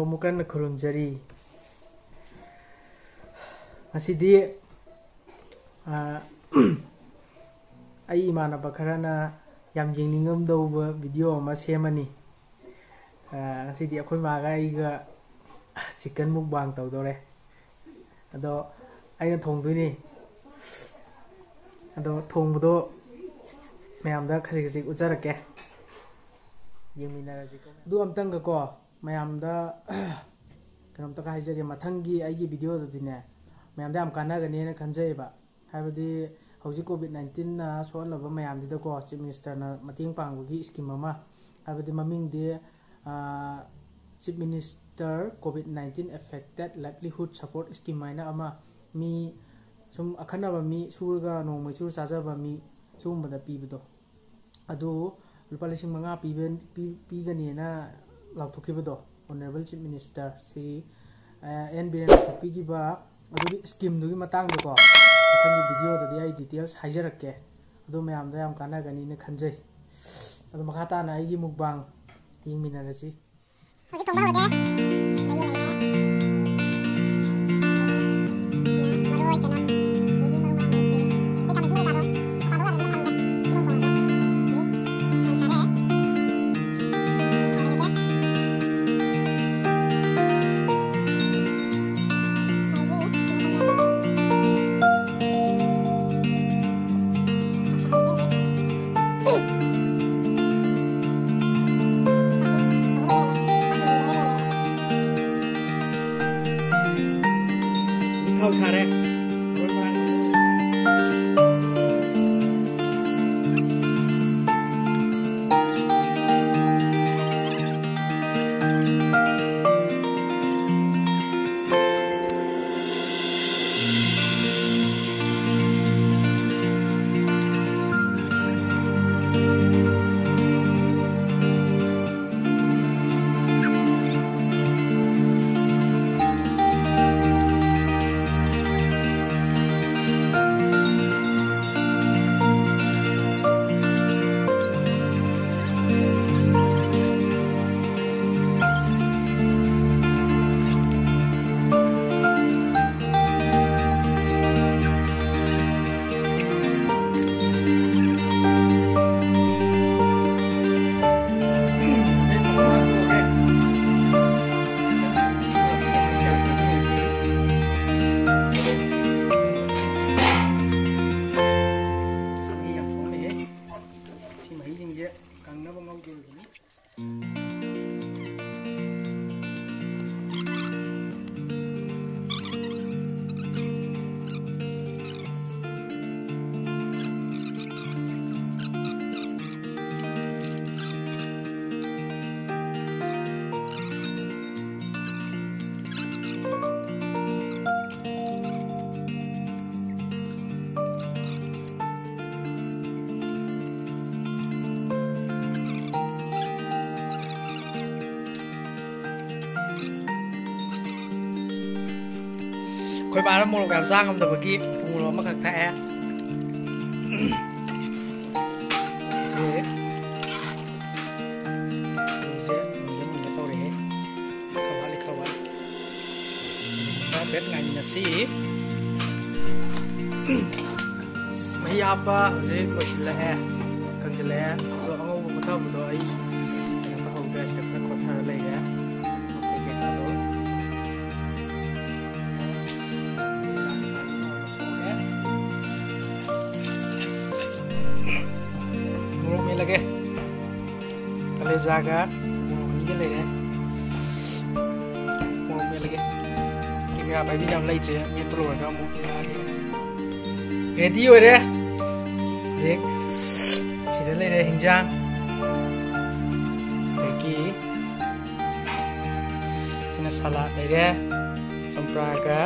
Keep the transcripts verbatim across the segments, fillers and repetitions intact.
ꯑꯃꯨꯛ ꯀꯟꯅ ꯈꯨꯔꯨꯝꯖꯔꯤ꯫ ꯉꯁꯤꯗꯤ, ꯑ, ꯑꯩ ꯏꯃꯥꯟꯅꯕ ꯈꯔꯅ ꯌꯥꯝ ꯌꯦꯡꯅꯤꯡꯉꯝꯗꯧꯕ video ꯑꯃ ꯁꯦꯝꯃꯅꯤ꯫ ꯑ, ꯉꯁꯤꯗꯤ ꯑꯩꯈꯣꯏ ꯃꯥꯒ ꯑꯩꯒ chicken mukbang ꯇꯧꯗꯧꯔꯦ꯫ ꯑꯗꯣ ꯑꯩꯅ ꯊꯣꯡꯗꯣꯏꯅꯤ꯫ ꯑꯗꯣ ꯊꯣꯡꯕꯗꯣ ꯃꯌꯥꯝꯗ ꯈꯖꯤꯛ ꯈꯖꯤꯛ ꯎꯠꯆꯔꯛꯀꯦ꯫ ꯌꯦꯡꯃꯤꯟꯅꯔꯁꯤꯀꯣ꯫ ꯑꯗꯨ ꯑꯝꯇꯪꯒꯀꯣ, ꯃꯌꯥꯝꯗ ꯀꯩꯅꯣꯝꯇꯒ ꯍꯥꯏꯖꯒꯦ꯫ ꯃꯊꯪꯒꯤ ꯑꯩꯒꯤ videoꯗꯗꯤꯅꯦ, ꯃꯌꯥꯝꯗ ꯌꯥꯝ ꯀꯥꯟꯅꯒꯅꯦꯅ ꯈꯟꯖꯩꯌꯦꯕ꯫ ꯍꯥꯏꯕꯗꯤ ꯍꯧꯖꯤꯛ COVID nineteenꯅ ꯁꯣꯛꯍꯜꯂꯕ ꯃꯌꯥꯝꯁꯤꯗꯀꯣ, Chief Ministerꯅ ꯃꯇꯦꯡ ꯄꯥꯡꯕꯒꯤ scheme ꯑꯃ, ꯍꯥꯏꯕꯗꯤ ꯃꯃꯤꯡꯗꯤ, ꯑ, Chief Minister COVID nineteen Affected Livelihood Support Scheme ꯍꯥꯏꯅ ꯑꯃ, ꯃꯤ ꯁꯨꯝ ꯑꯈꯟꯅꯕ ꯃꯤ, ꯁꯨꯔꯒ ꯅꯣꯡꯃꯩ ꯆꯨꯔ ꯆꯥꯖꯕ ꯃꯤ, ꯁꯤꯒꯨꯝꯕꯗ ꯄꯤꯕꯗꯣ, ꯑꯗꯨ ꯂꯨꯄꯥ ꯂꯤꯁꯤꯡ ꯃꯉꯥ ꯄꯤꯕ-, ꯄꯤ-, ꯄꯤꯒꯅꯦꯅ ꯂꯥꯎꯊꯣꯛꯈꯤꯕꯗꯣ Honourable Chief Minister ꯁ꯭ꯔꯤ, ꯑ, ꯑꯦꯟ ꯕꯤꯔꯦꯟ ꯂꯥꯎꯊꯣꯛꯄꯤꯈꯤꯕ ꯑꯗꯨꯒꯤ schemeꯗꯨꯒꯤ ꯃꯇꯥꯡꯗꯀꯣ, ꯃꯊꯪꯒꯤ videoꯗꯗꯤ ꯑꯩ details ꯍꯥꯏꯖꯔꯛꯀꯦ꯫ ꯑꯗꯨ ꯃꯌꯥꯝꯗ ꯌꯥꯝ ꯀꯥꯟꯅꯒꯅꯤꯅ ꯈꯟꯖꯩ꯫ ꯑꯗꯨ ꯃꯈꯥ ꯇꯥꯅ ꯑꯩꯒꯤ mukbang ꯌꯦꯡꯃꯤꯟꯅꯔꯁꯤ꯫ ꯍꯧꯖꯤꯛ ꯊꯣꯡꯕ ꯍꯧꯔꯒꯦ꯫ ꯁꯤꯗ ꯌꯦꯡꯉꯒꯦ꯫ ꯃꯔꯣꯏ, ꯆꯅꯝ, ꯑꯗꯒꯤ ꯃꯔꯨ ꯃꯔꯥꯡ ꯃꯌꯥꯝ ꯍꯥꯞꯄꯤꯔꯦ꯫ ꯑꯗꯩ ꯈꯥꯃꯦꯟ ꯑꯁꯤꯟꯕ ꯀꯩꯀꯥꯗꯣ ꯃꯄꯥꯟꯗꯣ ꯌꯥꯗꯕꯅꯤꯅ ꯊꯝꯃꯒ ꯁꯤꯃ ꯊꯣꯡꯉꯒꯦ꯫ ꯍꯧꯖꯤꯛ ꯊꯥꯎ ꯁꯥꯔꯦ꯫ ꯊꯥꯎ ꯍꯩꯔꯒꯦ꯫ ꯍꯧꯖꯤꯛ ꯊꯥꯎ ꯁꯥꯔꯦ꯫ ꯄꯥꯔ ꯃꯣꯔꯣꯛ ꯌꯥꯝ ꯆꯥ ꯉꯝꯗꯕꯒꯤ ꯎ ꯃꯣꯔꯣꯛ ꯑꯃꯈꯛ ꯊꯥꯛꯑꯦ꯫ ꯁꯤ ꯎꯁꯦ ꯃꯨꯟꯒꯦ ꯃꯨꯟꯒꯦ ꯇꯧꯔꯛꯑꯦ꯫ ꯈꯔ ꯋꯥꯠꯂꯤ, ꯈꯔ ꯋꯥꯠꯂꯤ꯫ ꯍꯥꯏꯐꯦꯠ ꯉꯥꯏꯃꯤꯟꯅꯁꯤ꯫ ꯃꯍꯤ ꯍꯥꯞꯄ ꯍꯧꯖꯤꯛ ꯂꯣꯏꯁꯤꯜꯂꯛꯑꯦ, ꯀꯪꯁꯤꯜꯂꯛꯑꯦ꯫ ꯑꯗꯣ ꯑꯉꯧꯕ ꯈꯣꯊꯕꯗꯣ ꯑꯩ ꯀꯩꯅꯣ ꯇꯧꯍꯧꯗ꯭ꯔꯦ, ꯁꯤꯗ ꯈꯔ ꯈꯣꯊꯔ ꯂꯩꯔꯦ꯫ ꯃꯈꯣꯏ ꯀꯩꯀꯥꯗꯣ ꯃꯣꯔꯣꯛ ꯃꯦꯠꯂꯒꯦ꯫ ꯀꯂꯦꯖꯥꯒ ꯃꯣꯔꯣꯛ ꯑꯅꯤꯒ ꯂꯩꯔꯦ꯫ ꯃꯣꯔꯣꯛ ꯃꯦꯠꯂꯒꯦ꯫ ꯀꯦꯃꯦꯔꯥ ꯄꯥꯏꯕꯤꯅꯕ ꯂꯩꯇ꯭ꯔꯦ꯫ ꯃꯦꯠꯄ ꯂꯣꯏꯔꯒ ꯑꯃꯨꯛ ꯂꯥꯛꯑꯒꯦ꯫ ꯔꯦꯗꯤ ꯑꯣꯏꯔꯦ꯫ ꯍꯧꯖꯤꯛ ꯁꯤꯗ ꯂꯩꯔꯦ ꯍꯤꯟꯖꯥꯡ꯫ ꯑꯗꯒꯤ ꯁꯤꯅ ꯁꯂꯥꯗ ꯂꯩꯔꯦ꯫ ꯆꯝꯄ꯭ꯔꯥꯒ,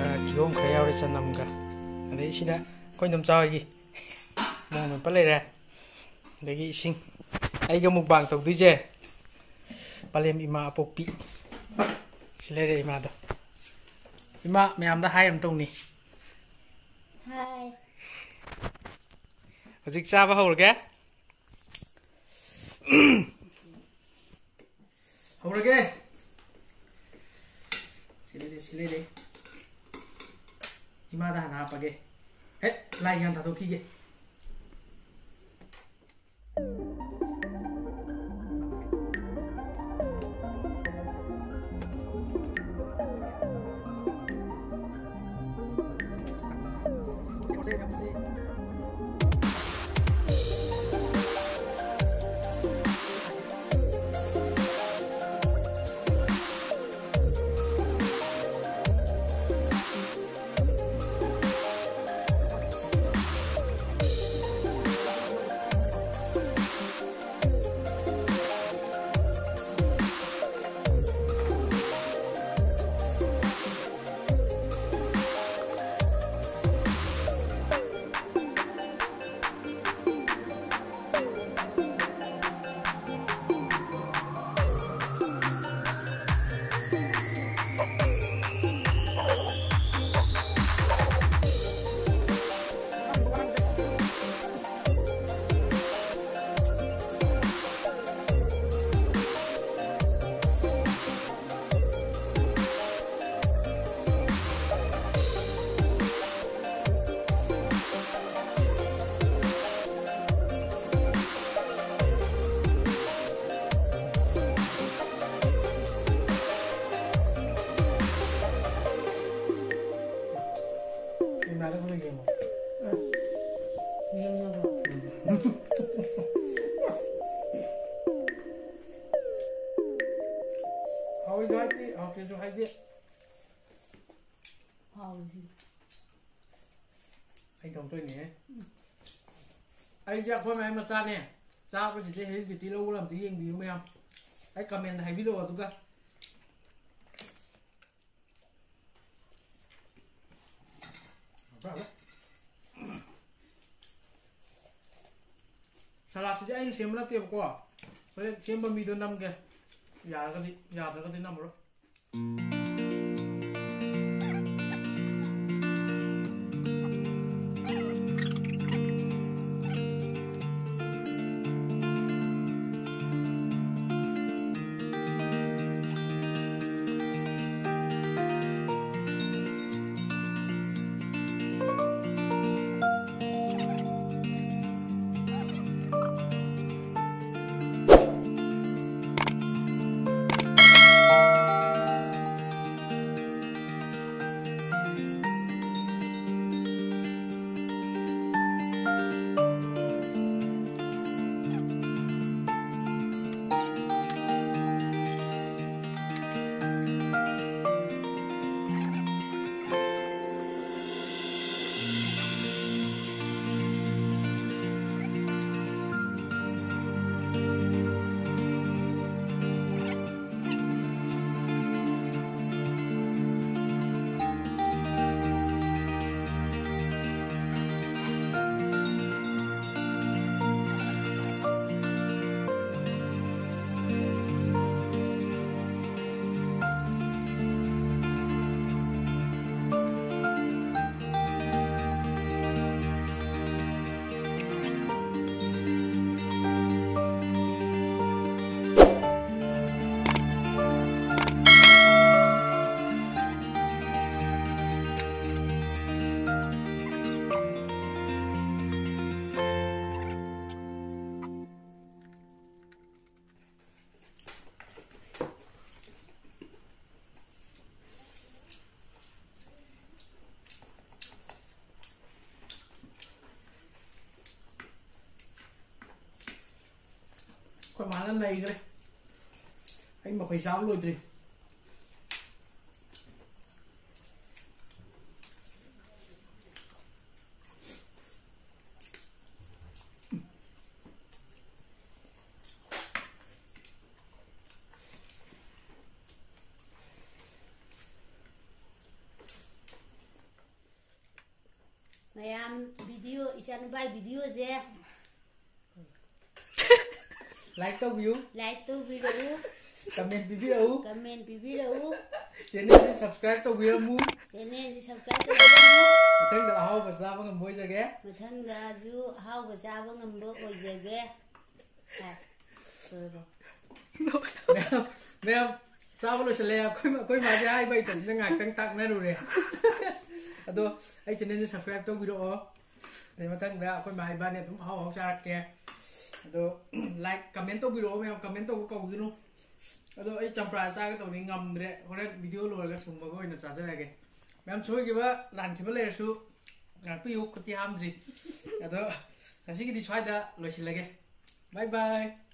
ꯑ, ꯀꯤꯍꯣꯝ ꯈꯔ ꯌꯥꯎꯔꯦ, ꯆꯅꯝꯒ꯫ ꯑꯗꯩ ꯁꯤꯗ ꯑꯩꯈꯣꯏ ꯏꯗꯣꯝꯆꯥ ꯍꯣꯏꯒꯤ ꯃꯣꯔꯣꯛ ꯃꯦꯠꯄ ꯂꯩꯔꯦ꯫ ꯑꯗꯒꯤ ꯏꯁꯤꯡ꯫ ꯑꯩꯒ ꯃꯨꯛꯕꯥꯡ ꯇꯧꯗꯣꯏꯁꯦ ꯄꯂꯦꯝ ꯏꯃꯥ ꯑꯄꯣꯛꯄꯤ꯫ ꯁꯤ ꯂꯩꯔꯦ ꯏꯃꯥꯗꯣ꯫ ꯏꯃꯥ, ꯃꯌꯥꯝꯗ ꯍꯥꯏ ꯑꯃ ꯇꯧꯅꯤ꯫ ꯍꯥꯏ꯫ ꯍꯧꯖꯤꯛ ꯆꯥꯕ ꯍꯧꯔꯒꯦ꯫ ꯍꯧꯔꯒꯦ꯫ ꯁꯤ ꯂꯩꯔꯦ, ꯁꯤ ꯂꯩꯔꯦ꯫ ꯏꯃꯥꯗ ꯍꯥꯟꯅ ꯍꯥꯞꯄꯒꯦ꯫ ꯍꯦ, ꯂꯥꯏꯒꯤ ꯍꯥꯟꯅ ꯊꯥꯗꯣꯛꯈꯤꯒꯦ꯫ ꯀꯦꯃꯦꯔꯥꯗ ꯈꯔ ꯌꯦꯡꯉꯣ꯫ ꯌꯦꯡꯉꯕ? ꯍꯥꯎꯏꯁꯨ ꯍꯥꯏꯗꯦ, ꯍꯥꯎꯇꯦꯁꯨ ꯍꯥꯏꯗꯦ꯫ ꯍꯥꯎꯔꯤꯁꯤ꯫ ꯑꯩ ꯇꯧꯗꯣꯏꯅꯦ꯫ ꯑꯩꯁꯦ ꯑꯩꯈꯣꯏ ꯃꯌꯥꯝ ꯃꯆꯥꯅꯦ꯫ ꯆꯥꯕꯁꯤꯗꯤ ꯍꯦꯔꯤꯗꯤꯇꯤ ꯂꯧꯕ꯭ꯔꯥ ꯑꯝꯇ ꯌꯦꯡꯕꯤꯌꯨ ꯃꯌꯥꯝ꯫ ꯑꯩ ꯀꯃꯦꯟꯗ ꯍꯥꯏꯕꯤꯔꯛꯑꯣ ꯑꯗꯨꯒ꯫ ꯁꯂꯥꯠꯁꯤꯗꯤ ꯑꯩꯅ ꯁꯦꯝꯕ ꯅꯠꯇꯦꯕꯀꯣ꯫ ꯍꯣꯔꯦꯟ ꯁꯦꯝꯕ ꯃꯤꯗꯣ ꯅꯝꯒꯦ꯫ ꯌꯥꯔꯒꯗꯤ, ꯌꯥꯗ꯭ꯔꯒꯗꯤ ꯅꯝꯃꯔꯣꯏ꯫ ꯃꯥꯅ ꯂꯩꯈ꯭ꯔꯦ꯫ ꯑꯩ ꯃꯈꯣꯏ ꯆꯥꯕ ꯂꯣꯏꯗ꯭ꯔꯤ꯫ ꯃꯌꯥꯝ video, ꯏꯆꯥꯅꯨꯄꯥꯒꯤ videoꯁꯦ like ꯇꯧꯕꯤꯌꯨ, like ꯇꯧꯕꯤꯔꯛꯎ, comment ꯄꯤꯕꯤꯔꯛꯎ, comment ꯄꯤꯕꯤꯔꯛꯎ, channelꯁꯤ subscribe ꯇꯧꯕꯤꯔꯝꯃꯨ, channelꯁꯤ subscribe ꯇꯧꯕꯤꯔꯝꯃꯨ꯫ ꯃꯊꯪꯗ ꯑꯍꯥꯎꯕ ꯆꯥꯕ ꯉꯝꯕ ꯑꯣꯏꯖꯒꯦ꯫ ꯃꯊꯪꯗꯁꯨ ꯑꯍꯥꯎꯕ ꯆꯥꯕ ꯉꯝꯕ ꯑꯣꯏꯖꯒꯦ꯫ ꯍꯥꯏ꯫ ꯂꯣꯏꯔꯕꯣ? ꯃꯌꯥꯝ, ꯃꯌꯥꯝ ꯆꯥꯕ ꯂꯣꯏꯁꯤꯜꯂꯦ꯫ ꯑꯩꯈꯣꯏ, ꯑꯩꯈꯣꯏ ꯃꯥꯁꯦ ꯍꯥꯏꯕ ꯍꯩꯇꯕꯅꯤꯅ ꯉꯥꯏꯍꯥꯛꯇꯪ ꯇꯥꯛꯅꯔꯨꯔꯦ꯫ ꯑꯗꯣ ꯑꯩ channelꯁꯦ subscribe ꯇꯧꯕꯤꯔꯛꯑꯣ꯫ ꯑꯗꯩ ꯃꯊꯪꯗ ꯑꯩꯈꯣꯏ ꯃꯥ ꯏꯕꯥꯅꯤ ꯑꯗꯨꯝ ꯑꯍꯥꯎ ꯑꯍꯥꯎ ꯆꯥꯔꯛꯀꯦ꯫ ꯑꯗꯣ like, comment ꯇꯧꯕꯤꯔꯛꯑꯣ ꯃꯌꯥꯝ, comment ꯇꯧꯕ ꯀꯧꯒꯤꯅꯨ꯫ ꯑꯗꯣ ꯑꯩ ꯆꯝꯄ꯭ꯔꯥ ꯆꯥꯒꯦ ꯇꯧꯕꯅꯤ, ꯉꯝꯗ꯭ꯔꯦ꯫ ꯍꯣꯔꯦꯟ video ꯂꯣꯏꯔꯒ ꯁꯨꯝꯃꯒ ꯑꯣꯏꯅ ꯆꯥꯖꯔꯒꯦ꯫ ꯃꯌꯥꯝ ꯁꯣꯏꯈꯤꯕ, ꯂꯥꯟꯈꯤꯕ ꯂꯩꯔꯁꯨ ꯉꯥꯛꯄꯤꯌꯨ, ꯈꯨꯠꯇꯤ ꯍꯥꯝꯗ꯭ꯔꯤ꯫ ꯑꯗꯣ ꯉꯁꯤꯒꯤꯗꯤ ꯁ꯭ꯋꯥꯏꯗ ꯂꯣꯏꯁꯤꯜꯂꯒꯦ꯫ Bye bye꯫